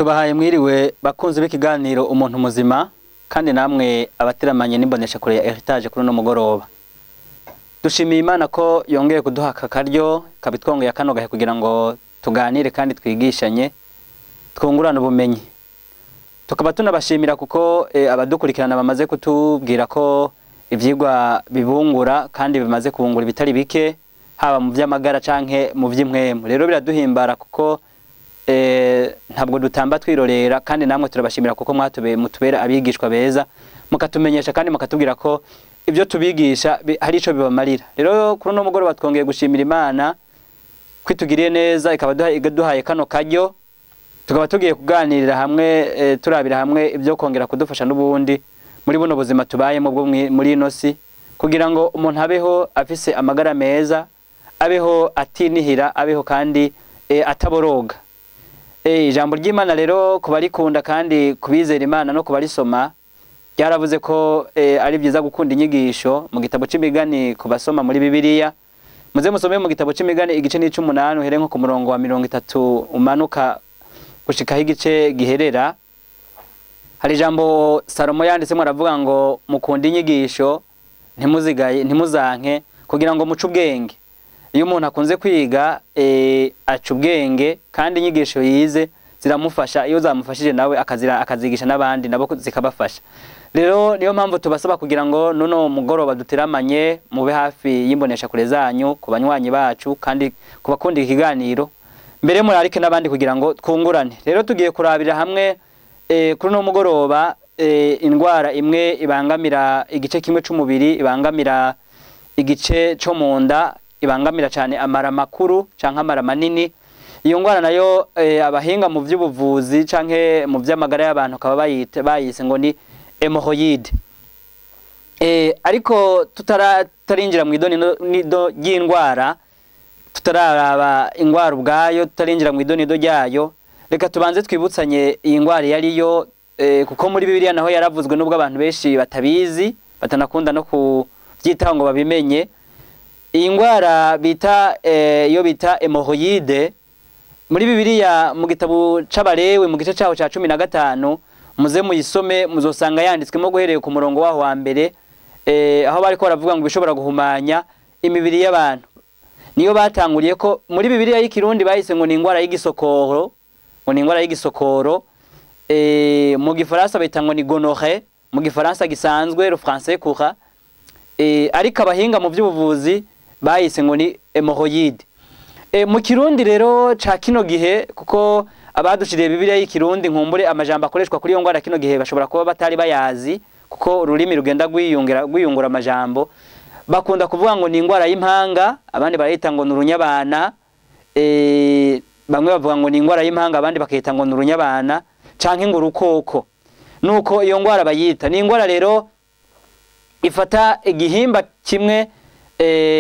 Tubahaye mwiriwe bakunzi b'ikiganiro Umuntu Muzima, kandi namwe abateramanye n'imboneshakure ya Heritage kuri uno mugoroba. Dushimiye Imana ko yongeye kuduha aka karyo kabitwongeye kano gahe kugira ngo tuganire kandi twigishanye, twungurane ubumenyi. Tukaba tunabashimira kuko abadukurikirana bamaze kutubwira ko ivyigwa bibungura kandi bimaze kubungura ibitari bike, haba mu vy'amagara canke mu vy'impwemu. Rero biraduhimbara kuko ntabwo dutamba twirorera, kandi namwe turabashimira kuko mutubera abigishwa beza, mukatumenyesha kandi mukatubwira ko ibyo tubigisha hari ico bibamarira. Rero kuri uno mugoroba twongeye gushimira Imana kwitugiriye neza, ikaba iduhaye kano karyo, tukaba tugiye kuganirira hamwe, turabira hamwe ibyo kongera kudufasha n'ubundi muri buno buzima tubayemo bwo muri ino si, kugira ngo umuntu abeho afise amagara meza, abeho atinihira, abeho kandi ataboroga. Ijambo ry'Imana rero kubarikunda kandi kubizera Imana no kubarisoma, ryaravuze ko ari byiza gukunda inyigisho. Mu gitabo c'imigani kubasoma muri Bibiliya, muze musome mu gitabo c'imigani igice n'18, uhere nko ku murongo wa 30 umanuka gushikaho igice giherera. Hari ijambo Salomo yanditsemo aravuga ngo mukunde inyigisho, ntimuzigaye, ntimuzanke, kugira ngo muce ubwenge. Iyo umuntu akunze kwiga aca ubwenge, kandi inyigisho yize ziramufasha. Iyo zamufashije nawe akazigisha n'abandi nabo zikabafasha. Rero niyo mpamvu tubasaba kugira ngo nuno mugoroba duteramanye, mube hafi y'imbonesha kure zanyu, ku banywanyi bacu kandi ku bakunda ikiganiro, mbere murarike n'abandi kugira ngo twungurane. Rero tugiye kurabira hamwe kuri no mugoroba indwara imwe ibangamira igice kimwe c'umubiri, ibangamira igice co mu nda, ibangamira cyane amara makuru canke amara manini. Iyo ndwara nayo abahinga mu vy'ubuvuzi canke mu vy'amagara y'abantu kaba bayise ngo ni hemorrhoide. Ariko tutarinjira mu idonido ry'indwara, tutararaba indwara ubwayo, tutarinjira mu idonido ryayo, reka tubanze twibutsanye iyi ndwara yariyo, kuko muri Bibiliya naho yaravuzwe nubwo abantu benshi batabizi, batanakunda no kuvyitaho ngo babimenye. Iyi ndwara bita iyo bita hemorrhoide, muri Bibiliya mu gitabo c'Abalewi mu gice caho ca 15, muze muyisome, muzosanga yanditswemo guhereye ku murongo waho wa mbere, aho bariko baravuga ngo bishobora guhumanya imibiri y'abantu. Niyo batanguriye ko muri Bibiliya y'ikirundi bahise ngo ni indwara y'igisokoro, ngo ni indwara y'igisokoro. Mu gifaransa bayita ngo ni gonorrhée, mu gifaransa gisanzwe le français courant. Ariko abahinga mu by'ubuvuzi bahise ngo ni hemorrhoide. Mu kirundi rero ca kino gihe, kuko abadushiriye Bibiliya y'ikirundi nkumbure amajambo akoreshwa kuri iyo ndwara kino gihe bashobora kuba batari bayazi, kuko ururimi rugenda rwiyungura amajambo. Bakunda kuvuga ngo ni indwara y'impanga, abandi barayita ngo ni urunyabana. Bamwe bavuga ngo ni indwara y'impanga, abandi bakayita ngo ni urunyabana canke ngo urukoko. Nuko iyo ndwara bayita. Ni indwara rero ifata igihimba kimwe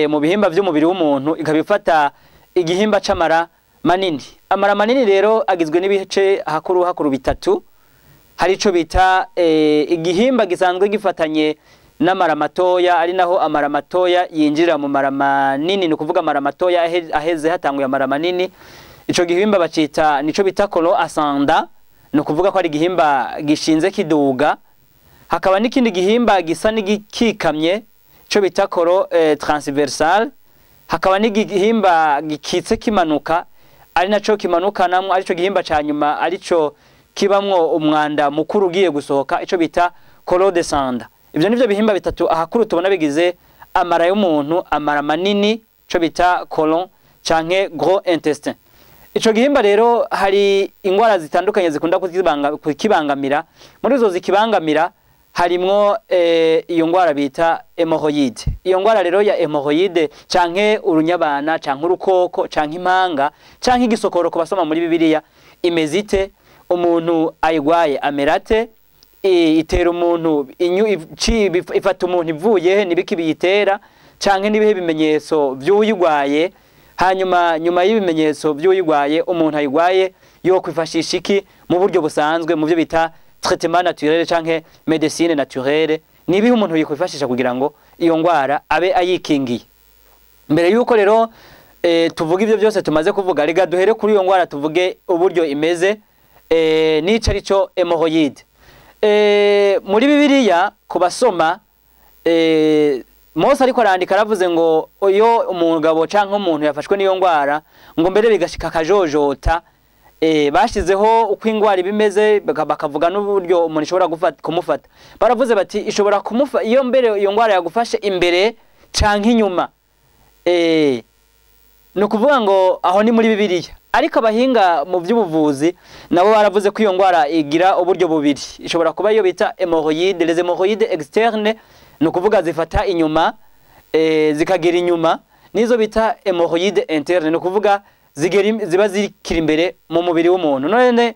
mu bihimba vy'umubiri w'umuntu, ikaba ifata igihimba c'amara manini. Amara manini rero agizwe n'ibice hakuru hakuru bitatu. Hari ico bita igihimba gisanzwe gifatanye n'amara matoya, ari naho amara matoya yinjira mu mara manini, ni kuvuga amara matoya aheze hatanguye amara manini. Ico gihimba bacita nico bita colon ascendant, ni kuvuga ko ari igihimba gishinze kiduga. Hakaba n'ikindi gihimba gisa n'igikikamye, ico bita colon transversal. Hakaba n'igihimba gikitse kimanuka, ari naco kimanukanamwo, arico gihimba ca nyuma, arico kibamwo umwanda mukuru ugiye gusohoka, ico bita colon descendant. Ivyo nivyo bihimba bitatu ahakuru tubona bigize amara y'umuntu, amara manini, ico bita colon canke gros intestin. Ico gihimba rero hari ingwara zitandukanye zikunda kukibangamira. Muri izo zikibangamira harimwo iyo ngwara bita hemorrhoide. Iyo ngwara rero ya hemorrhoide canke urunyabana canke urukoko canke impanga canke igisokoro ku basoma muri Bibiliya, imeze ite? Umuntu ayigwaye amerate? Itera umuntu ifata umuntu ivuye he? Nibiki biyitera canke nibihe bimenyetso vy'uyigwaye? Hanyuma nyuma y'ibimenyetso vy'uyigwaye, umuntu ayigwaye yo kwifashisha iki mu buryo busanzwe, mu byo bita traitement naturel canke médecine naturelle? Nibihe umuntu yikwifashisha kugira ngo iyo ngwara abe ayikingiye? Mbere yuko rero tuvuga ivyo byose tumaze kuvuga, rega duhere kuri iyo ngwara tuvuge uburyo imeze. n'ico arico hémorroïde. Muri Bibiliya, ku basoma, Mose ariko arandika aravuze ngo iyo umugabo canke umuntu yafashwe n'iyo ngwara, ngo mbere bigashika akajojota. Bashizeho uko ingwara iba imeze, bakavuga n'uburyo umuntu ishobora kumufata. Baravuze bati ishobora kumufa iyo mbere iyo ngwara yagufashe imbere canke inyuma. Ni ukuvuga ngo aho ni muri Bibiliya, ariko abahinga mu by'ubuvuzi nabo baravuze ko iyo ngwara igira uburyo bubiri. Ishobora kuba iyo bita hémorroïde, les hémorroïdes externes, ni ukuvuga zifata inyuma, zikagera inyuma, n'izo bita hémorroïde interne, ni ukuvuga ziba zikiri imbere mu mubiri w'umuntu. None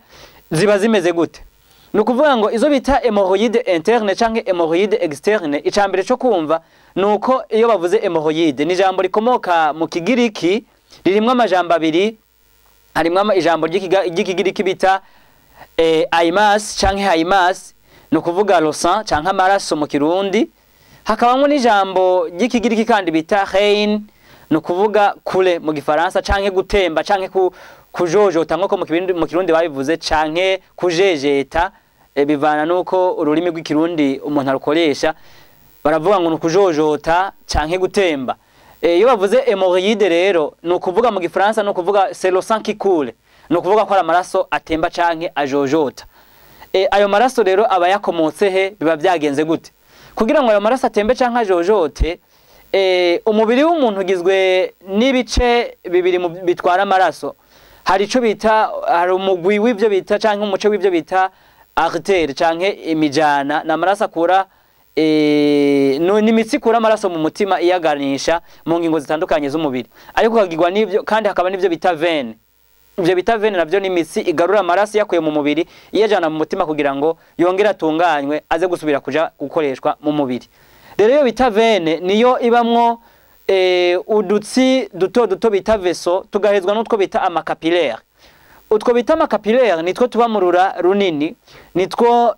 ziba zimeze gute? Ni ukuvuga ngo izo bita hémorroïde interne canke hémorroïde externe, icambere co kumva ni uko iyo bavuze hémorroïde, ni ijambo rikomoka mu Kigiriki, ririmwo amajambo abiri. Harimwo ijambo ry'Ikigiriki bita aimas canke haimas, ni ukuvuga le sang canke amaraso mu Kirundi. Hakabamwo n'ijambo ry'Ikigiriki kandi bita rhein, ni ukuvuga couler mu Gifaransa, canke gutemba canke kujojota nko mu Kirundi babivuze, canke kujejeta, bivana nuko ururimi rw'Ikirundi umuntu arukoresha. Baravuga ngo ni ukujojota canke gutemba. Iyo bavuze hémorroïde rero, ni ukuvuga mu Gifaransa, ni ukuvuga c'est le sang qui coule, ni ukuvuga ko ari amaraso atemba canke ajojota. Ayo maraso rero aba yakomotse he? Biba byagenze gute kugira ngo ayo maraso atembe canke ajojote? Umubiri w'umuntu ugizwe n'ibice bibiri bitwara amaraso. Hari ico bita, hari umugwi w'ivyo bita canke umuce w'ivyo bita artère canke imijana, ni amaraso akura, n'imitsi ikura amaraso mu mutima iyaganisha mu ngingo zitandukanye z'umubiri. Ariko ukagirwa n'ibyo kandi hakaba n'ivyo bita veine. Ivyo bita veine navyo ni imitsi igarura amaraso yakuye mu mubiri iyajana mu mutima kugira ngo yongere atunganywe, aze gusubira kuja gukoreshwa mu mubiri. Rero iyo bita veine niyo ibamwo udutsi duto duto bita vaisseaux, tugahezwa n'utwo bita ama capillaires. Utwo bita ama capillaires nitwo tuba mu rura runini, nitwo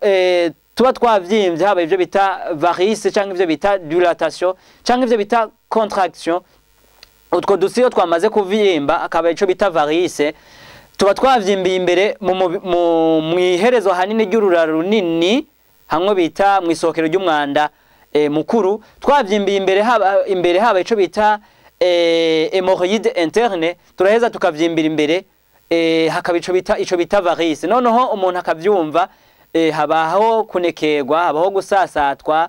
tuba twavyimbye, haba ivyo bita varice canke ivyo bita dilatation canke ivyo bita contraction. Utwo dutsi iyo twamaze kuvyimba akaba ico bita varice, tuba twavyimbiye imbere mw'iherezo hanini ry'urura runini, hamwe bita mw'isohokero ry'umwanda mukuru. Twavyimbiye imbere, haba ico bita hémorroïde interne, turaheza tukavyimbira imbere, hakaba ico bita varice. Noneho umuntu akavyumva, habaho kunekerwa, habaho gusasatwa,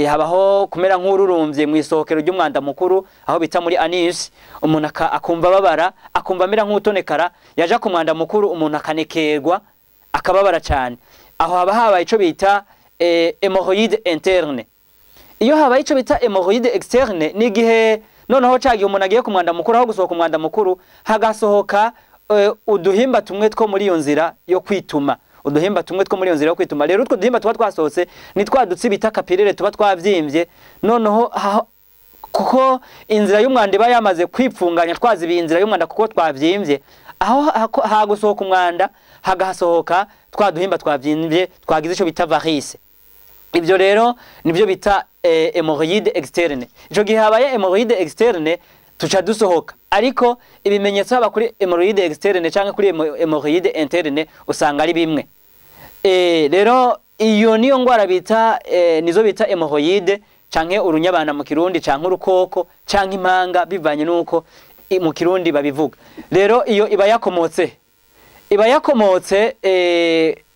habaho kumera nk'ururumvye mw'isohokero ry'umwanda mukuru, aho bita muri anus. Umuntu akumva ababara, akumva amera nk'utonekara. Yaja ku mwanda mukuru, umuntu akanekerwa, akababara cyane. Aho haba habaye ico bita hémorroïde interne. Iyo habaye ico bita hémorroïde externe, ni igihe noneho cagihe umuntu agiye ku mwanda mukuru, aho gusohoka umwanda mukuru hagasohoka uduhimba tumwe two muri iyo nzira yo kwituma. Uduhimba tumwe two muri iyo nzira yo kwituma rero, utwo duhimba tuba twasohotse ni twa dutsi bita capillaires tuba twavyimbye. Noneho kuko inzira y'umwanda iba yamaze kwipfunganya, twazibiye inzira y'umwanda kuko twavyimbye, aho hagusohoka umwanda hagasohoka twa duhimba twavyimbye twagize ico bita varice. Ibyo rero nibyo bita hémorroïde externe. Ico gihe habaye hémorroïde externe, tuca dusohoka. Ariko ibimenyetso haba kuri hémorroïde externe canke kuri hémorroïde interne usanga ari bimwe. Rero iyo niyo ngwara bita, nizo bita hémorroïde canke urunyabana mu Kirundi, canke urukoko canke impanga, bivanye nuko mu Kirundi babivuga. Rero iyo iba yakomotse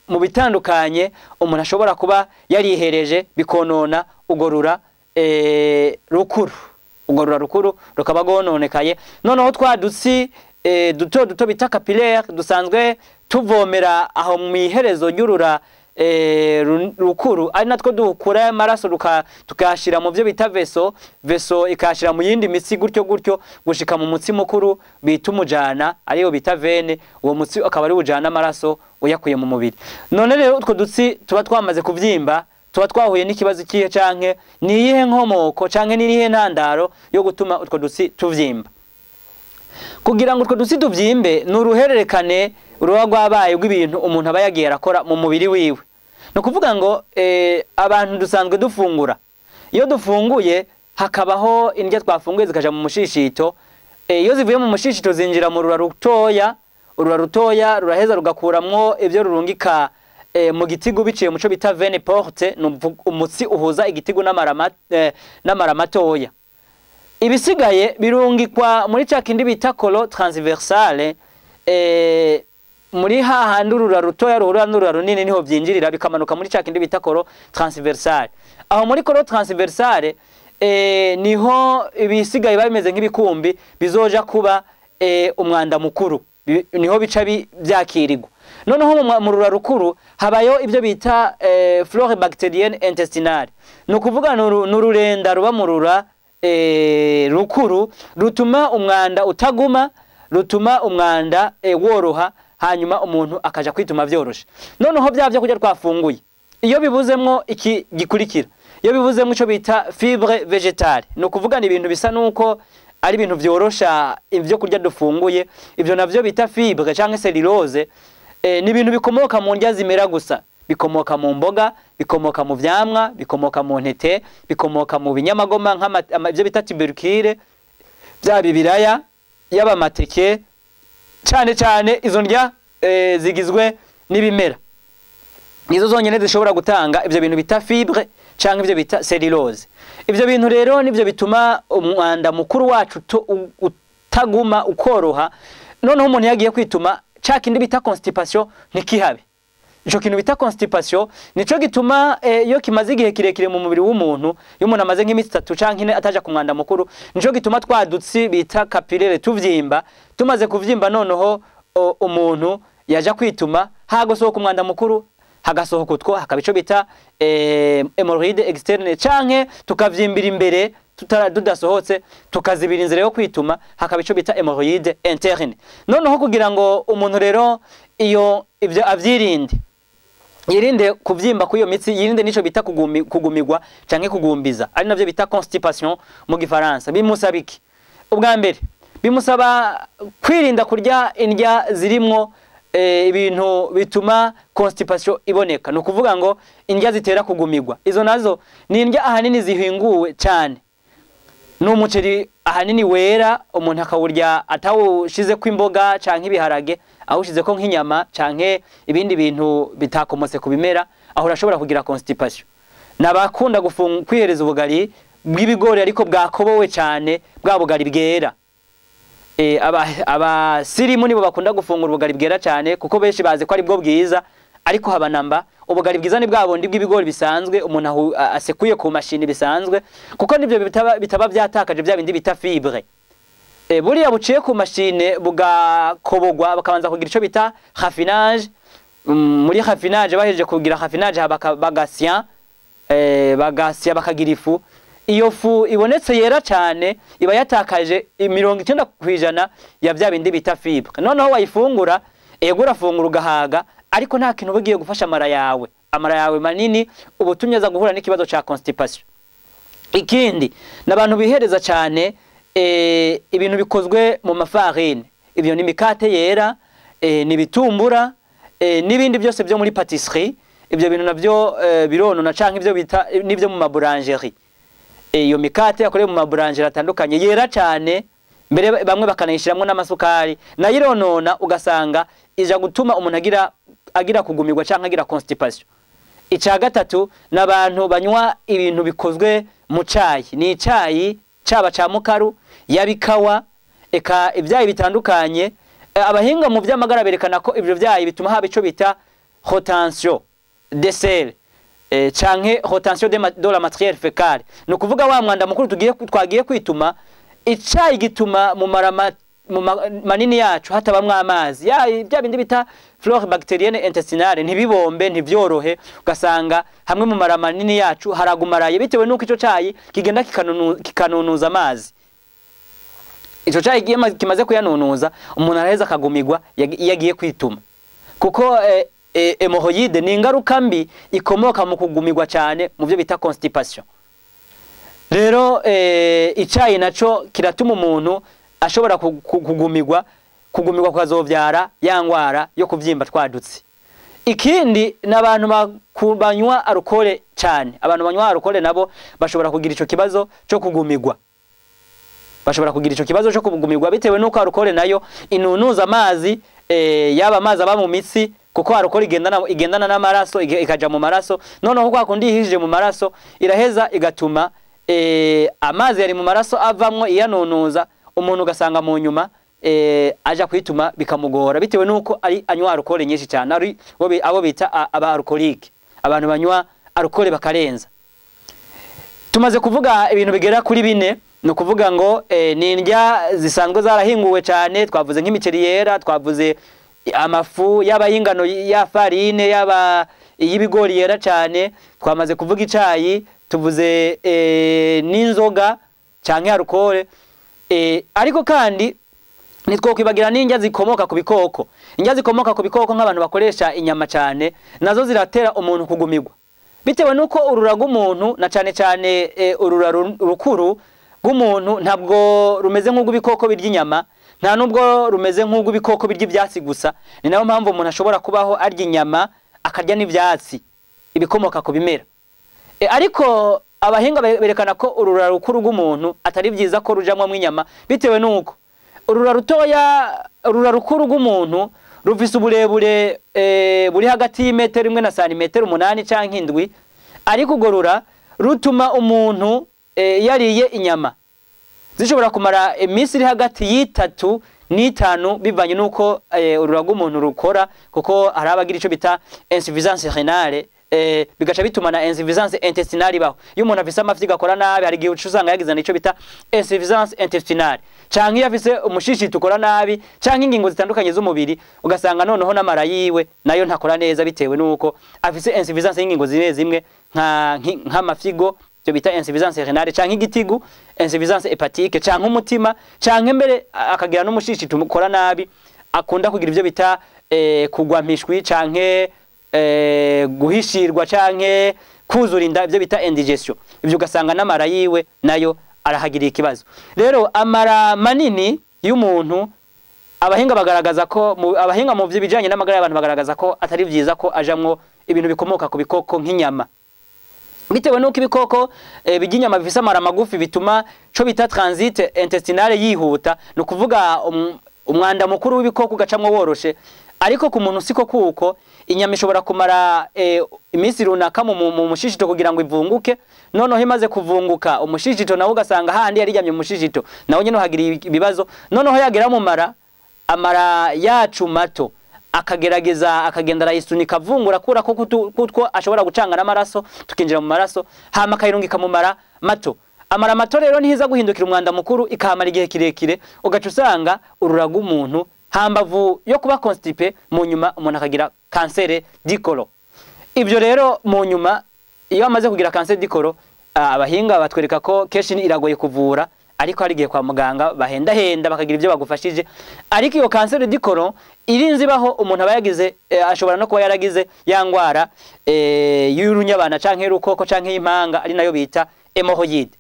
mu bitandukanye umuntu ashobora kuba yarihereje, bikonona ugorura rukuru, ugorura rukuru rukaba rwononekaye. Noneho twa dutsi duto duto bita capillaire dusanzwe tuvomera aho mu iherezo ry'urura rukuru, ari natwo dukura amaraso tukayashira mu byo bita vaisseau, vaisseau ikashira mu yindi mitsi, gutyo gutyo gushika mu mutsi mukuru bita umujana, ariyo bita veine. Uwo mutsi akaba ari ujana amaraso uyakuye mu mubiri. None rero utwo dutsi tuba twamaze kuvyimba, tuba twahuye n'ikibazo ikihe, canke ni iyihe nkomoko, canke ni iyihe ntandaro yo gutuma utwo dutsi tuvyimba? Kugira ngo utwo dutsi tuvyimbe, ni uruhererekane ruba rwabaye rw'ibintu umuntu aba yagiye arakora mu mubiri wiwe. Ni ukuvuga ngo abantu dusanzwe dufungura. Iyo dufunguye, hakabaho indya twafunguye zikaja mu mushishito. Iyo zivuye mu mushishito zinjira mu rura rutoya. Urura rutoya ruraheza rugakuramwo ivyo rurungika mu gitigu biciye muco bita veine porte, umutsi uhuza igitigu n'amara matoya. Ibisigaye birungikwa muri ca kindi bita colon transversale, muri hahandi urura rutoya ruhura n'urura runini niho vyinjirira, bikamanuka muri ca kindi bita colon transversale. Aho muri colon transversale niho ibisigaye biba bimeze nk'ibikumbi bizoja kuba umwanda mukuru, niho bica vyakirirwa. Noneho mu rura rukuru habayo ibyo bita flore bactérienne intestinale, ni ukuvuga n'ururenda ruba mu rura rukuru rutuma umwanda utaguma, rutuma umwanda woroha, hanyuma umuntu akaja kwituma vyoroshe. Noneho bya byo kurya twafunguye iyo bibuzemwo iki gikurikira, iyo bibuzemwo ico bita fibre végétale, ni ukuvuga ni ibintu bisa nuko ari ibintu vyorosha ibyo kurya dufunguye, ibyo navyo bita fibre canke cellulose, ni ibintu bikomoka mu ndya zimera gusa, bikomoka mu mboga, bikomoka mu vyamwa, bikomoka mu ntete, bikomoka mu binyamagoma ibyo bita tubercule, byaba ibiraya, yaba amateke, cyane cyane izo ndya zigizwe n'ibimera nizo zonyene zishobora gutanga ibyo bintu bita fibre canke ibyo bita cellulose. Ibyo bintu rero nivyo bituma umwanda mukuru wacu utaguma ukoroha. Noneho umuntu yagiye kwituma ca kindi bita constipation ntikihabe. Ico kintu bita constipation nico gituma iyo kimaze igihe kirekire mu mubiri w'umuntu, iyo umuntu amaze nk'iminsi 3 canke 4 ataja ku mwanda mukuru, nico gituma twadutsi bita capillaire tuvyimba. Tumaze kuvyimba noneho umuntu yaja kwituma hagosohoka umwanda mukuru, hagasohoka utwo, hakaba ico bita hémorroïde externe, canke tukavyimbira imbere tudasohotse, tukazibira inzira yo kwituma, hakaba ico bita hémorroïde interne. Noneho kugira ngo umuntu rero iyo ivyo avyirinde, yirinde kuvyimba kw'iyo mitsi, yirinde nico bita kugumigwa canke kugumbiza, ari navyo bita constipation mu gifaransa, bimusaba iki? Ubwa mbere bimusaba kwirinda kurya indya zirimwo ibintu bituma constipation iboneka, ni ukuvuga ngo indya zitera kugumigwa. Izo nazo ni indya ahanini zihinguwe cyane, ni umuceri ahanini wera, umuntu akawurya atawushizeko imboga canke ibiharage, awushizeko nk'inyama canke ibindi bintu bitakomotse ku bimera, aho urashobora kugira constipation. Nabakunda kwihereza ubugari bw'ibigori ariko bwakobowe cyane, bwa bugari bwera. Abasirimu nibo bakunda gufungura ubugari bwera cyane, kuko benshi bazi ko ari bwo bwiza, ariko haba namba ubugari bwiza ni bwa bundi bw'ibigori bisanzwe umuntu asekuye ku mashini bisanzwe, kuko nivyo bitaba byatakaje bya bindi bita fibre. Buriya buciye ku mashine bugakobogwa, bakabanza kugira ico bita raffinage. Muri raffinage bahejeje kugira raffinage bagasya, bagasya bakagira ifu. Iyo fu ibonetse yera cyane iba yatakaje 90% ya bya bindi bita fibre. Noneho wayifungura, ego urafungura ugahaga, ariko nta kintu ugiye gufasha amara yawe. Amara yawe manini ubutumye aza guhura n'ikibazo ca constipation. Ikindi nabantu bihereza cyane ibintu bikozwe mu mafarine, ibyo ni imikate yera, ni bitumbura, n'ibindi byose byo muri patisserie. Ibyo bintu navyo bironona, canke ibyo bita nibyo mu maboulangerie. Iyo mikate yakorewe mu maboulangerie atandukanye yera cyane, mbere bamwe bakanayishiramwo n'amasukari, nayo ironona, ugasanga ija gutuma umuntu agira kugumirwa canke agira constipation. Ica gatatu n'abantu banywa ibintu bikozwe mu cayi, ni icayi caba ca mukaru, yabikawa, eka ibyayi bitandukanye. Abahinga mu vy'amagara berekana ko ibyo vyayi bituma haba ico bita retention de sel, canke retention de la matière fécale. Ni ukuvuga wa mwanda mukuru twagiye kwituma, icayi gituma mu mara mu manini yacu hatabamwo amazi, ya bya bindi bita flore bactérienne intestinale ntibibombe, ntivyorohe, ugasanga hamwe mu mara manini yacu haragumaraye, bitewe nuko ico cayi kigenda kikanunuza amazi. Ico cayi kimaze kuyanunuza, umuntu araheza akagumigwa iyo agiye kwituma, kuko hémorroïde ni ingaruka mbi ikomoka mu kugumigwa cyane mu byo bita constipation. Rero icayi naco kiratuma umuntu ashobora kugumigwa, kugumigwa kukazovyara ya ngwara yo kuvyimba twadutse. Ikindi n'abantu banywa alcool cyane, abantu banywa alcool nabo bashobora kugira ico kibazo cyo kugumigwa. Bashobora kugira ico kibazo cyo kugumirwa bitewe nuko alcool nayo inunuza amazi, yaba amazi aba mu mitsi, kuko alcool igendana n'amaraso, ikaja mu maraso. Noneho kwa kundi ihishije mu maraso, iraheza igatuma amazi yari mu maraso avamwo iyanunuza, umuntu ugasanga mu nyuma aja kwituma bikamugora, bitewe nuko ari anywa alcool nyinshi cyane, ari abo bita aba alcoolique, abantu banywa alcool bakarenza. Tumaze kuvuga ibintu bigera kuri bine, ni ukuvuga ngo ni indya zisanzwe zarahinguwe cyane. Twavuze nk'imiceri yera, twavuze amafu, yaba y'ingano, ya farine, yaba y'ibigori yera cyane, twamaze kuvuga icayi, tuvuze n'inzoga canke alcool. Ariko kandi ntitwokwibagira n'indya zikomoka ku bikoko. Indya zikomoka ku bikoko, nk'abantu bakoresha inyama cyane, nazo ziratera umuntu kugumirwa, bitewe nuko urura rw'umuntu, na cane cane urura rukuru rw'umuntu, ntabwo rumeze nk'urw'ibikoko birya inyama, nta nubwo rumeze nk'urw'ibikoko birya ivyatsi gusa. Ni nayo mpamvu umuntu ashobora kubaho arya inyama, akarya n'ivyatsi, ibikomoka ku bimera. Ariko abahinga berekana ko urura rukuru rw'umuntu atari byiza ko rujamwo inyama, bitewe nuko urura rutoya, urura rukuru rw'umuntu rufise uburebure buri hagati y'imetero 1 na santimetero 8 canke 7, ariko urwo rura rutuma umuntu yariye inyama zishobora kumara iminsi iri hagati y'3 n'5, bivanye nuko urura rw'umuntu rukora, kuko hari abagira ico bita insuffisance rénale, bigaca bituma na insuffisance intestinale ibaho. Iyo umuntu afise amafyigo akora nabi, hari igihe uca usanga yagize nico bita insuffisance intestinale, canke iyo afise umushishito ukora nabi, canke ingingo zitandukanye z'umubiri, ugasanga noneho n'amara yiwe nayo ntakora neza, bitewe nuko afise insuffisance y'ingingo zimwe zimwe, nk'amafyigo, ivyo bita insuffisance rénale, canke igitigu, insuffisance hépatique, canke umutima, canke mbere akagira n'umushishito ukora nabi, akunda kugira ivyo bita kugwa mpishwi, canke guhishirwa, canke kuzura inda, ivyo bita indigestion. Ivyo ugasanga n'amara yiwe nayo arahagiriye ikibazo. Rero amara manini y'umuntu, abahinga bagaragaza ko abahinga mu vy'ibijanye n'amagara y'abantu bagaragaza ko atari vyiza ko ajamwo ibintu bikomoka ku bikoko nk'inyama, bitewe nuko ibikoko birya inyama bifise amara magufi, bituma co bita transit intestinale yihuta, ni ukuvuga umwanda mukuru w'ibikoko ugacamwo woroshe. Ariko ku muntu siko, kuko inyama ishobora kumara iminsi runaka mu mushishito kugira ngo ivunguke. Noneho imaze kuvunguka, umushishito nawo ugasanga hahandi yariryamye mu mushishito nawo nyene uhagira ibibazo. Noneho yagera mu mara, amara yacu mato akagerageza akagenda arayisunika, avungura, akura ko kutwo ashobora gucanga n'amaraso, tukinjira mu maraso, hama akayirungika mu mara mato. Amara mato rero ntiza guhindukira umwanda mukuru, ikahamara igihe kirekire, ugaca usanga urura rw'umuntu, hambavu yo kuba constipé, mu nyuma umuntu akagira cancer du côlon. Ibyo rero mu nyuma, iyo amaze kugira cancer du côlon, abahinga batwereka ko kenshi iragoye kuvura, ariko hari igihe kwa muganga bahendahenda bakagira ibyo bagufashije. Ariko iyo cancer du côlon irinze ibaho, umuntu aba yagize ashobora no kuba yaragize ya ngwara y'urunyabana, canke y'urukoko, canke y'impanga, ari nayo bita hémorroïde.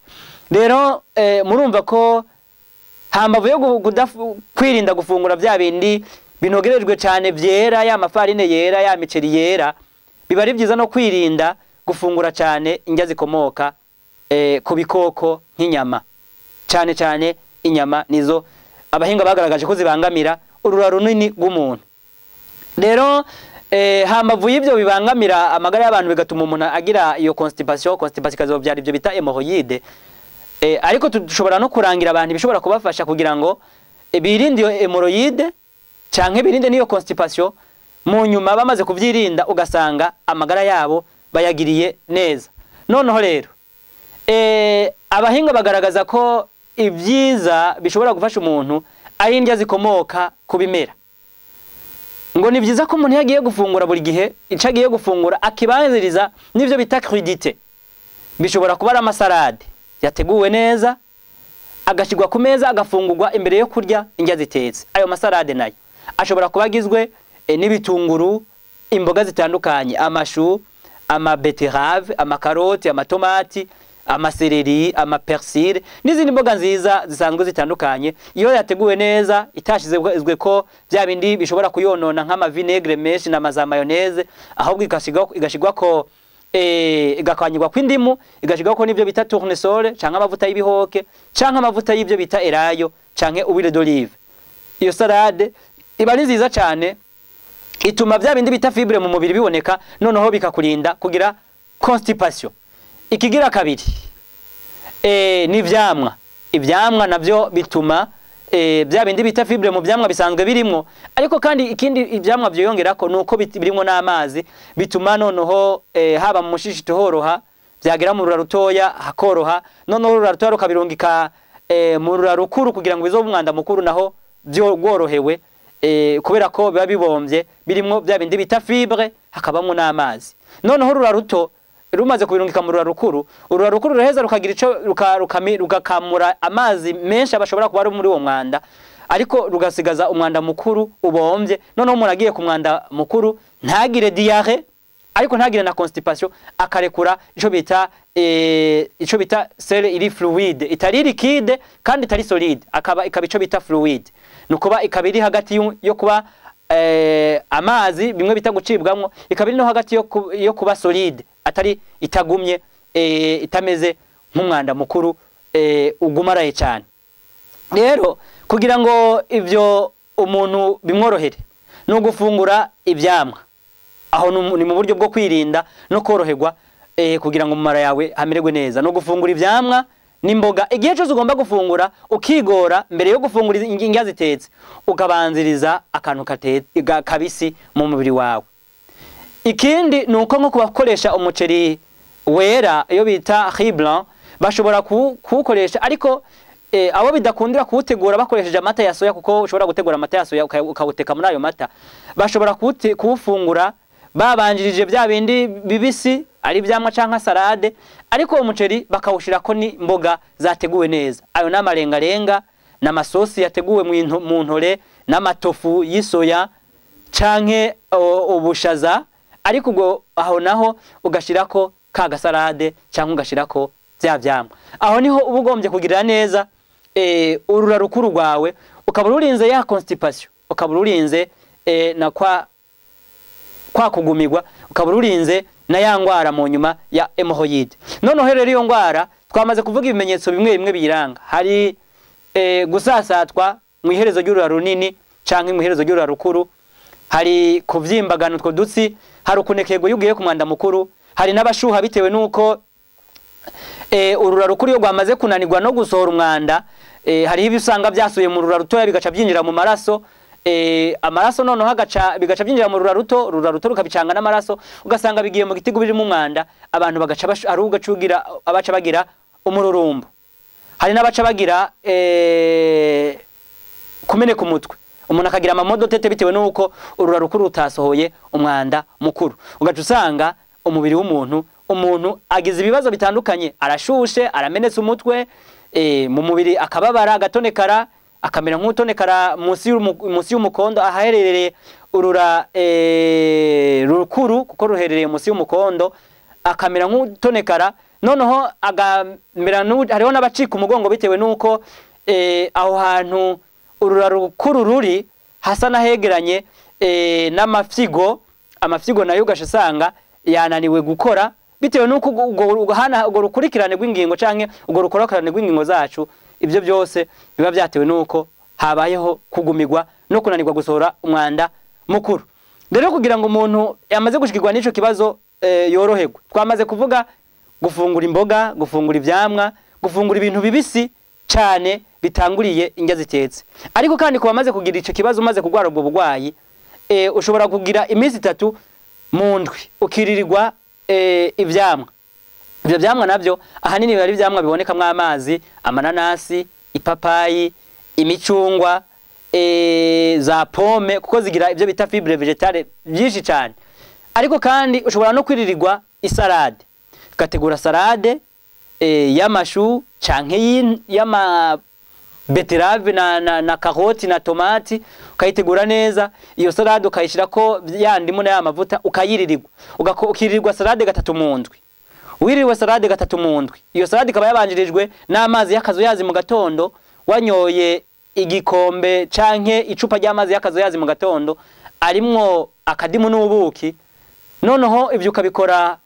Rero murumva ko hambavu yo kwirinda gufungura vya bindi binogerejwe cane vyera, ya mafarine yera, ya miceri yera, biba ari byiza no kwirinda gufungura cane indya zikomoka ku bikoko nk'inyama. Cane cane inyama nizo abahinga bagaragaje ko zibangamira urura runini rw'umuntu. Rero hambavu y'ivyo bibangamira amagara y'abantu, bigatuma umuntu agira iyo constipation, constipation ikazovyara ivyo bita hémorroïde, ariko dushobora no kurangira abantu bishobora kubafasha kugira ngo birinde iyo hémorroïde canke birinde n'iyo constipation. Mu nyuma bamaze kuvyirinda, ugasanga amagara yabo bayagiriye neza. Noneho rero abahinga bagaragaza ko ibyiza bishobora gufasha umuntu ari indya zikomoka ku bimera. Ngo ni byiza ko umuntu iyo agiye gufungura, buri gihe ico agiye gufungura akibanziriza n'ivyo bita crudité. Bishobora kuba ari amasalade yateguwe neza, agashyirwa ku meza, agafungurwa imbere yo kurya indya zitetse. Ayo masalade nayo ashobora kuba agizwe n'ibitunguru, imboga zitandukanye, amashu, amabeterave, amakaroti, amatomati, amasereri, amapersile n'izindi mboga nziza zisanzwe zitandukanye. Iyo yateguwe neza, itashizwe ko bya bindi bishobora kuyonona nk'amavinaigre menshi na za mayonnaise, ahubwo igashigwa ko Igakanyirwa kw'indimu, igashirwako n'ivyo bita tournesol canke amavuta y'ibihoke canke amavuta y'ivyo bita elayo canke huile d'olive. Iyo salade iba ari nziza cane, ituma vya bindi bita fibre mu mubiri biboneka, noneho bikakurinda kugira constipation. Ikigira kabiri ni ivyamwa. Ivyamwa navyo bituma bya bindi bita fibre mu vyamwa bisanzwe birimwo, ariko kandi ikindi ivyamwa vyiyongerako nuko birimwo n'amazi, bituma noneho haba mu mushishito horoha, vyagera mu rura rutoya hakoroha, noneho urura rutoya rukabirungika mu rura rukuru kugira ngo bizobe umwanda mukuru naho bworohewe, kubera ko biba bibomvye birimwo bya bindi bita fibre hakabamwo n'amazi. Noneho urura ruto rumaze kubirungika mu rura rukuru, urura rukuru ruheza rukagira ico rugakamura amazi menshi abashobora kuba ari muri uwo mwanda, ariko rugasigaza umwanda mukuru ubomvye. Noneho umuntu agiye ku mwanda mukuru ntagire diarrhée, ariko ntagire na constipation, akarekura ico bita selles iri fluide, itari liquide kandi itari solide, akaba ikaba ico bita fluide, nukuba ikaba iri hagati yo kuba amazi, bimwe bita gucibwamwo, ikaba iri no hagati yo kuba solide, atari itagumye, itameze nk'umwanda mukuru ugumaraye cyane. Rero kugira ngo ivyo umuntu bimworohere ni ugufungura ivyamwa. Aho ni mu buryo bwo kwirinda no koroherwa, kugira ngo mu mara yawe hamererwe neza, no gufungura ivyamwa n'imboga. Igihe cyose ugomba gufungura ukigora, mbere yo gufungura indya zitetse ukabanziriza akantu kabisi mu mubiri wawe. Ikindi ni uko nko kubakoresha umuceri wera, iyo bita riz blanc, bashobora kuwukoresha, ariko abo bidakundira kuwutegura bakoresheje amata ya soya, kuko ushobora gutegura amata ya soya ukawuteka muri ayo mata, bashobora kuwufungura babanjirije bya bindi bibisi, ari ivyamwa canke salade, ariko uwo muceri bakawushirako n'imboga zateguwe neza. Ayo n'amarengarenga n'amasosi yateguwe mu ntore n'amatofu y'isoya canke ubushaza, ariko ubwo aho naho ugashirako ka gasalade canke ugashirako vya vyamwa. Aho niho uba ugombye kugirira neza urura rukuru rwawe, ukaba ururinze ya constipation, ukaba ururinze na kwa kugumirwa, ukaba ururinze na ya ngwara mu nyuma ya hémorroïde. Noneho rero iyo ngwara twamaze kuvuga ibimenyetso bimwe bimwe biyiranga. Hari gusasatwa mu iherezo ry'urura runini canke mu iherezo ry'urura rukuru, hari kuvyimbagana utwo dutsi, hari ukunekerwa iyo ugiye ku mwanda mukuru, hari n'abashuha bitewe nuko urura rukuru iyo rwamaze kunanirwa no gusohora umwanda, hariho ibyo usanga byasuye mu rura rutoya bigaca byinjira mu maraso, amaraso noneho agaca bigaca byinjira mu rura ruto, urura ruto rukabicanga n'amaraso, ugasanga bigiye mu gitigu birimo umwanda, abantu bagaca hari ugacugira abaca bagira umururumbo, hari n'abaca bagira kumeneka umutwe, umuntu akagira ama maux de tête bitewe nuko urura rukuru rutasohoye umwanda mukuru. Ugaca usanga umubiri w'umuntu, umuntu agize ibibazo bitandukanye, arashushe, aramenetse umutwe, mu mubiri akababara, agatonekara, akamera nk'utonekara munsi y'umukondo ahaherereye urura rukuru, kuko ruherereye munsi y'umukondo, akamera nk'utonekara. Noneho agamera, hariho n'abacika umugongo bitewe nuko aho hantu urura rukuru ruri hasa n'ahegeranye n'amafyigo, amafyigo nayo ugaca usanga yananiwe gukora bitewe nuko ubwo rukurikirane rw'ingingo canke ubwo rukorokorane rw'ingingo zacu. Ibyo byose biba byatewe nuko habayeho kugumirwa no kunanirwa gusohora umwanda mukuru. Rero kugira ngo umuntu yamaze gushikirwa n'ico kibazo yoroherwe, twamaze kuvuga gufungura imboga, gufungura ivyamwa, gufungura ibintu bibisi cane bitanguriye indya zitetse. Ariko kandi ku bamaze kugira ico kibazo, umaze kurwara ubwo burwayi, ushobora kugira iminsi 3 mu ndwi ukiririrwa ivyamwa. Ivyo vyamwa navyo ahanini biba ari ivyamwa bibonekamwo amazi, amananasi, ipapayi, imicungwa, za pomme, kuko zigira ivyo bita fibre végétale byinshi cyane. Ariko kandi ushobora no kwiririrwa isalade, ugategura salade y'amashu canke y'ama betterave na karoti na tomati, ukayitegura neza iyo salade, ukayishirako ya ndimu na ya mavuta, ukayiririrwa. Ukiririrwa salade gatatu mu ndwi. Wiririwe salade gatatu mu ndwi, iyo salade ikaba yabanjirijwe n'amazi y'akazuyazi mu gatondo, wanyoye igikombe canke icupa ry'amazi y'akazuyazi mu gatondo arimwo akadimu n'ubuki. Noneho ibyo ukabikora.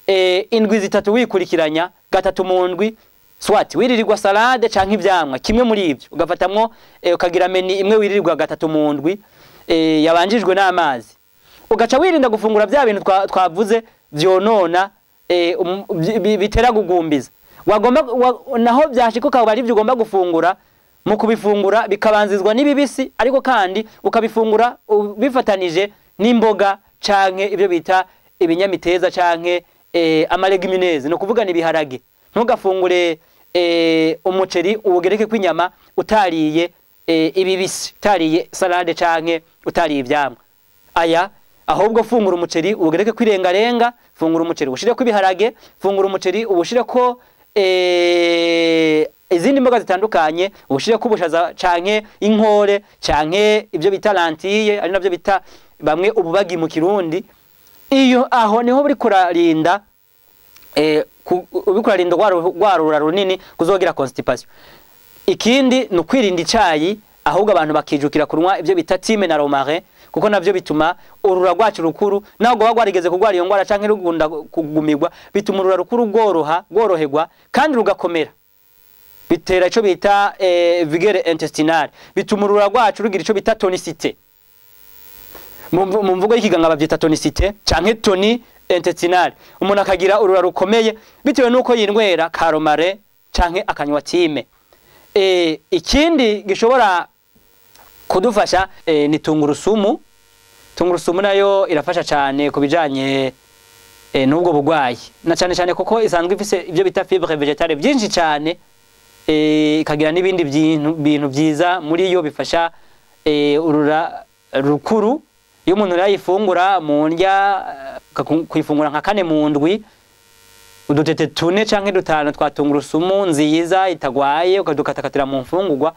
Indwi 3 wikurikiranya, 3 mu ndwi, swat wiririrwa salade canke ivyamwa kimwe muri ivyo, ugafatamwo ukagira meni imwe wiririrwa 3 mu ndwi yabanjijwe n'amazi, ugaca wirinda gufungura bya bintu twavuze vyonona, bitera gugumbiza. Wagomba naho byashika ukaba ari byo ugomba gufungura, mu kubifungura bikabanzizwa n'ibibisi, ariko kandi ukabifungura bifatanije n'imboga canke ibyo bita ibinyamiteza canke amalegumineuses, no kuvuga nibiharage. Ntugafungure umuceri uwugereke kw'inyama utariye ibibisi, utariye salade canke utariye ivyamwa. Aya, ahubwo fungura umuceri uwugereke kwirengarenga, fungura umuceri ushire ko ibiharage, fungura umuceri uwushire ko izindi mboga zitandukanye, ushire ko ubushaza canke inkore canke ibyo bita lentille, ari navyo bita bamwe ububagi mu Kirundi. Iyo aho niho buri kurarinda ubikurarinda rwarura runini kuzogira constipation. Ikindi ni ukwirinda icayi, ahubwo abantu bakijukira kunywa ibyo bita thym na romarin, kuko navyo bituma urura rwacu rukuru, naho goba rwarigeze kugwara iyo ngwara canke rugunda kugumirwa, bituma urura rukuru rworoha, rworoherwa kandi rugakomera. Bitera ico bita vigueur intestinale, bituma urura rwacu rugira ico bita tonicité. Mu mvugo y'ikiganga bavyita tonicité canke tonie intestinale. Umuntu akagira urura rukomeye bitewe nuko yinywera ka romarin canke akanywa thym. Ikindi gishobora kudufasha ni tungurusumu. Tungurusumu nayo irafasha cyane kubijanye n'ubwo bugwayi, na cyane cyane kuko isanzwe ifise ibyo bita fibre végétale byinshi cyane, ikagira n'ibindi bintu byiza muri yo bifasha urura rukuru. Iyo umuntu yayifungura mu ndya, kuyifungura nka 4 mu ndwi, udutete 4 canke 5 twa tungurusumu nziza itagwaye, ukadukatakatira mu mfungurwa,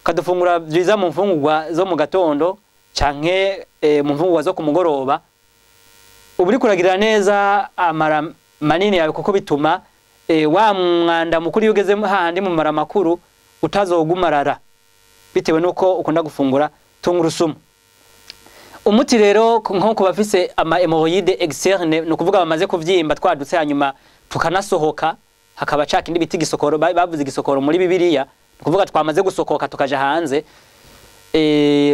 ukadufungura byiza mu mfungurwa zo mu gatondo canke mu mfungurwa zo kumugoroba, uba uriko uragirira neza amara manini yawe, kuko bituma wa mwanda mukuru iyo ugeze hahandi mu mara makuru utazogumarara, bitewe nuko ukunda gufungura tungurusumu. Umuti rero nko kubafise ama hémorroïdes externe, no kuvuga bamaze kuvyimba twadutse hanyuma tukanasohoka, hakaba ca kindi biti gisokoro, bavuze igisokoro muri Bibiliya, no kuvuga twamaze gusokoka tukaja hanze.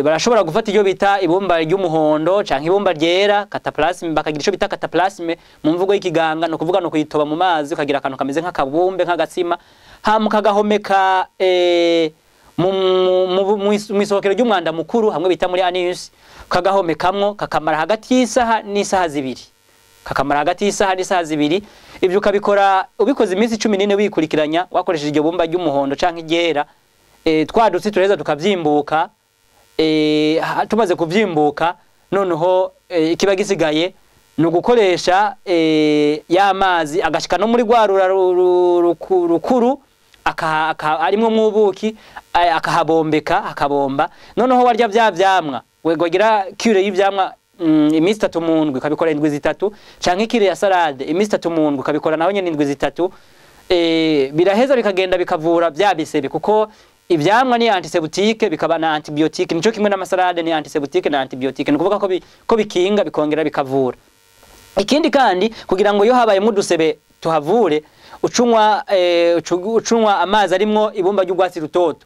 Barashobora gufata iyo bita ibumba ry'umuhondo canke ibumba ryera cataplasme, bakagira ico bita cataplasme mu mvugo y'ikiganga, no kuvuga no kuyitoba mu mazi ukagira akantu kameze nk'akabumbe nk'agatsima, hama ukagahomeka mu isohokero ry'umwanda mukuru hamwe bita muri anus, ukagahomekamwo kakamara hagati y'isaha n'isaha 2, kakamara hagati y'isaha n'isaha 2. Ibyo ukabikora ubikoze iminsi 14 wikurikiranya, wakoresheje iryo bumba ry'umuhondo canke iryera, twadutse tureza tukavyimbuka. Tumaze kuvyimbuka noneho ikiba gisigaye ni ugukoresha ya mazi agashika no muri rwarura rukuru, arimwo mwubuki, akahabombeka akabomba. Noneho warya vya vyamwa, wagira cure y'ivyamwa iminsi 3 mu ndwi, ukabikora indwi 3, canke cure ya salade iminsi 3 mu ndwi, ukabikora naho nyene indwi 3, biraheza bikagenda bikavura vya bisebe, kuko ivyamwa ni antiseptique bikaba na antibiotique, nico kimwe n'amasalade ni antiseptique na antibiotique, ni kuvuga ko bikinga bikongera bikavura. Ikindi kandi, kugira ngo iyo habaye mudusebe tuhavure, ucunywa amazi arimwo ibumba ry'urwatsi rutoto,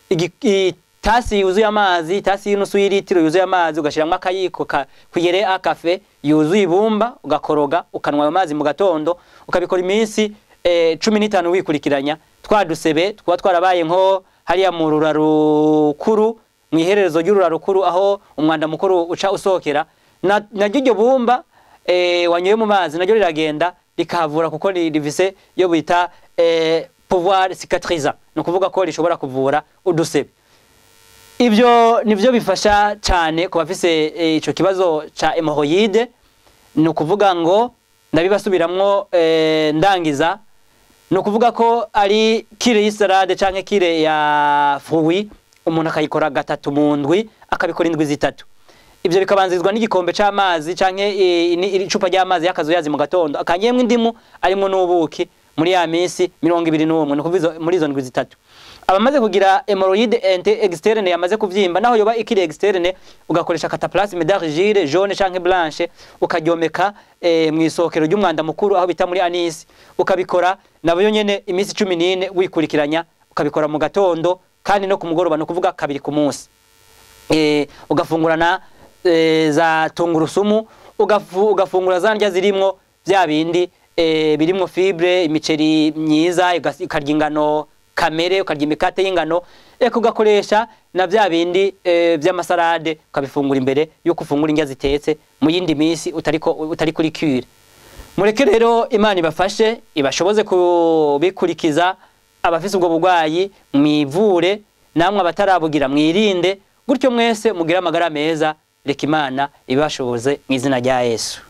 itasi yuzuye amazi, itasi y'inusu y'ilitiro yuzuye amazi, ugashiramwo akayiko ka cuillère à café yuzuye ibumba, ugakoroga ukanwa ayo mazi mu gatondo, ukabikora iminsi 15 wikurikiranya. Twa dusebe twaba twarabaye nko hariya mu rura rukuru, mu iherezo ry'urura rukuru aho umwanda mukuru uca usohokera, naryo iryo bumba wanyoye mu mazi naryo riragenda rikahavura, kuko rifise iyo bita pouvoir cicatrisant, ni ukuvuga ko rishobora kuvura udusebe. Ibyo nivyo bifasha cyane ku bafise ico kibazo ca hémorroïde. Ni ukuvuga ngo ndabibasubiramwo, ndangiza, ni ukuvuga ko ari cure y'isalade canke cure ya fruit, umuntu akayikora 3 mu ndwi, akabikora indwi 3. Ibyo bikabanzirizwa n'igikombe c'amazi canke icupa ry'amazi y'akazuyazi mu gatondo, akanyemwe indimu arimwo n'ubuki muri ya minsi 21, ni ukuvuga muri izo ndwi 3. Abamaze kugira hémorroïde externe yamaze kuvyimba, naho yoba ikiri externe, ugakoresha cataplasme d'argile jaune canke blanche, ukaryomeka mu isokero ry'umwanda mukuru aho bita muri anus, ukabikora nabyo nyene iminsi 14 wikurikiranya, ukabikora mu gatondo kandi no ku mugoroba, no kuvuga kabiri ku munsi. Ugafungurana za tungurusumu, ugafungura za ndya zirimwo bya bindi birimwo fibre, imiceri myiza, ukarya ingano kamere, ukarya imikate y'ingano, eka ugakoresha na bya bindi by'amasalade, ukabifungura imbere yuko ufungura indya zitetse mu yindi minsi utariko utari kuri cure. Mureke rero Imana ibafashe, ibashoboze kubikurikiza. Abafise ubwo burwayi mwivure, namwe abatarabugira mwirinde, gutyo mwese mugire amagara meza. Reka Imana ibashoboze mu izina rya Yesu.